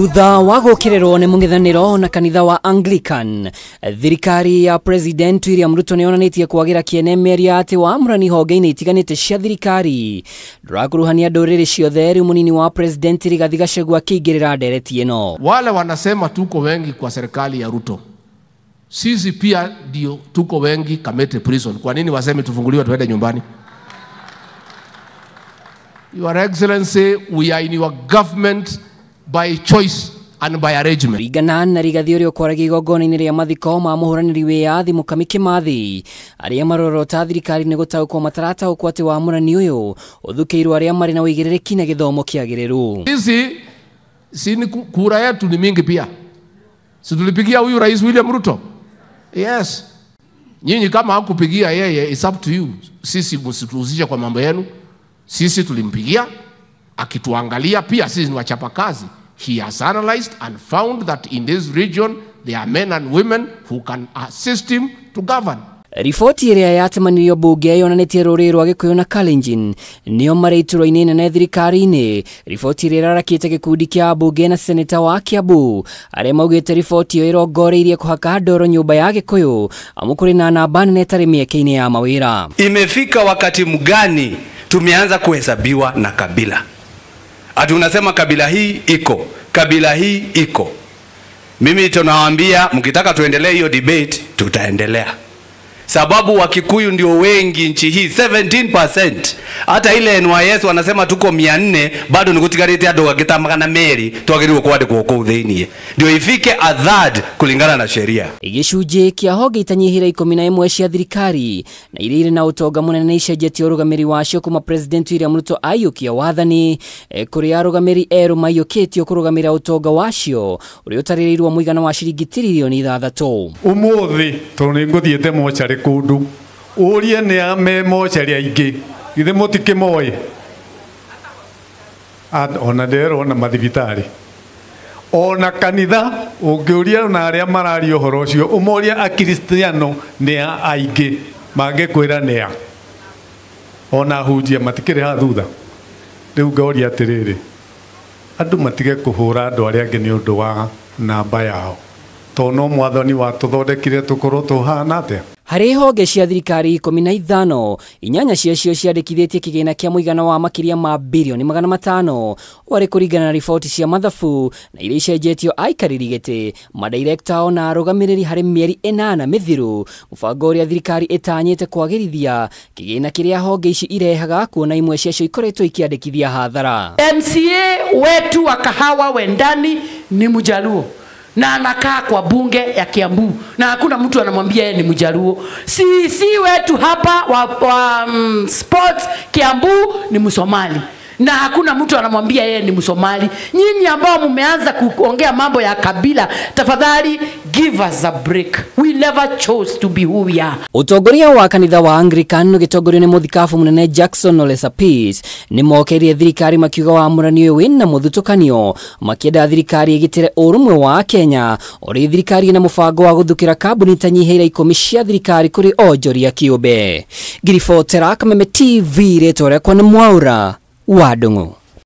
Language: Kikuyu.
Thutha wa gũkĩrĩrwo nĩ mũng'ethanĩro na kanitha wa Anglican, thirikari ya President William Ruto nĩyonanĩtie kwagĩra kĩene mĩario atĩ wamũrani honge-inĩ itiganĩte cia thirikari ndũrakuruhania ndũrĩrĩ ciothe. Rĩu mũnini wa President Rigathi Gachagua akĩingĩrĩra ndereti ĩno. Wale wanasema tuko wengi kwa serikali ya Ruto, sisi pia ndio tuko wengi Kamete Prison. Kwa nini waseme tufunguliwe tuende nyumbani? Your Excellency, we are in your government by choice and by arrangement. Ringana na Rigathi ũrĩa ũkwaragia igongona-inĩ rĩa mathiko ma mũhũranĩri wĩyathi Mũkami Kĩmathi, arĩa marorota thirikari nĩ gũtaũkwo matarataũkwo atĩ wamũrani ũyũ ũthukĩirwo arĩa marĩ na ũigĩrĩrĩki na gĩthomo kĩagĩrĩru. Sisi si ni kura yetu ni mingi pia, si tulipigia huyu Rais William Ruto? Yes. Nyinyi kama hakupigia yeye, it's up to you. Sisi msituhusishe kwa mambo yenu. Sisi tulimpigia, akituangalia pia sisi ni wachapakazi. He has analyzed and found that in this region there are men and women who can assist him to govern. Riboti ĩrĩa yatemanirio bunge yonanĩtie rũrĩrĩ rwa Gĩkũyũ na Kalenjin nĩo marĩ iturwa-inĩ nene thirikari-inĩ. Riboti ĩrĩa ĩrarakĩte gĩkundi kĩa ambunge na seneta wa Kiambu arĩa maugĩte riboti ĩyo ĩrongoreirie kũhaka ndoro nyũmba ya Gĩkũyũ amu kũrĩ na namba nene ĩtarĩ mĩeke-inĩ ya mawĩra. Imefika wakati mgani tumeanza kuhesabiwa na kabila? Ati unasema kabila hii iko, kabila hii iko. Mimi tunawaambia mkitaka tuendelee hiyo debate tutaendelea. Sababu Wakikuyu ndio wengi nchi hii 17%. Hata ile NYS wanasema tuko 400 bado nigutigarite andu angĩ ta 200 twagĩrĩirwo kwandĩkwo kũu thĩinĩ. Ndio ifike a third kulingana na sheria. Gĩcunjĩ kĩa honge itanyihĩra 11 cia thirikari na iria irĩ na ũtonga mũnene nĩ icenjetie ũrũgamĩrĩri wacio kuma President William Ruto aiyũkia wathani, kũrĩ arũgamĩrĩri erũ maiyũkĩtio kũrũgamĩrĩra ũtonga wacio ũrĩa ũtarĩrĩirwo mũigana wa ciringi tiririoni 6. Ũmũthĩ tondũ nĩ ngũthiĩte mocarĩ kũndũ ũrie nĩ a me mocarĩ aingĩ githĩ mũtikĩmoĩ ona nderwo na mathibitarĩ ona kanitha ũngĩũria na arĩa mararia ũhoro ũcio ũmorie akristiano nĩ a aingĩ mangĩkwĩra nĩ a ona hunjia matikĩrĩ ha thutha. Rĩu ngoria atĩrĩrĩ, andũ matige kũhũra andũ arĩa angĩ nĩ ũndũ wa namba yao tondũ no mwathani watũthondekire tũkorwo tũhana atĩa. Harĩ honge cia thirikari 15, inyanya ciacio ciandĩkithĩtie kĩgĩna kĩa mũigana wa makĩria ma birioni 500 warĩ kũringana na riboti cia mathabu na iria icenjetio aikarĩri gĩtĩ madirekta ona arũgamĩrĩri harĩ mĩeri 8 mĩthiru. Mũbango ũrĩa thirikari ĩtanyĩte kwagĩrithia kĩgĩna kĩrĩa honge ici irehaga kuona imwe ciacio ikoretwo ikĩandĩkithia hathara. MCA wetu wa Kahawa Wendani ni Mjaluo na anakaa kwa bunge ya Kiambu na hakuna mtu anamwambia yeye ni Mjaluo. Sisi wetu hapa wa sports Kiambu ni Msomali na hakuna mtu anamwambia yeye ni Msomali. Nyinyi ambao mmeanza kuongea mambo ya kabila, tafadhali give us a break. We never chose to be who we are. Utongoria wa kanitha wa Anglican ũgĩtongorio nĩ mũthikabu mũnene Jackson Ole Sapit nĩ mokĩrire thirikari makiuga wamũrani ũyũ wĩna mũthutũkanio, makĩenda thirikari ĩgitĩre ũrũmwe wa Kenya ũrĩ thirikari ĩna mũbango wa gũthukĩra kambuni itanyihĩire 10 cia thirikari kũrĩ onjoria kĩũmbe. Ngiribotera Kameme TV, rĩtwa rĩakwa nĩ Mwaura wa Ndung'u.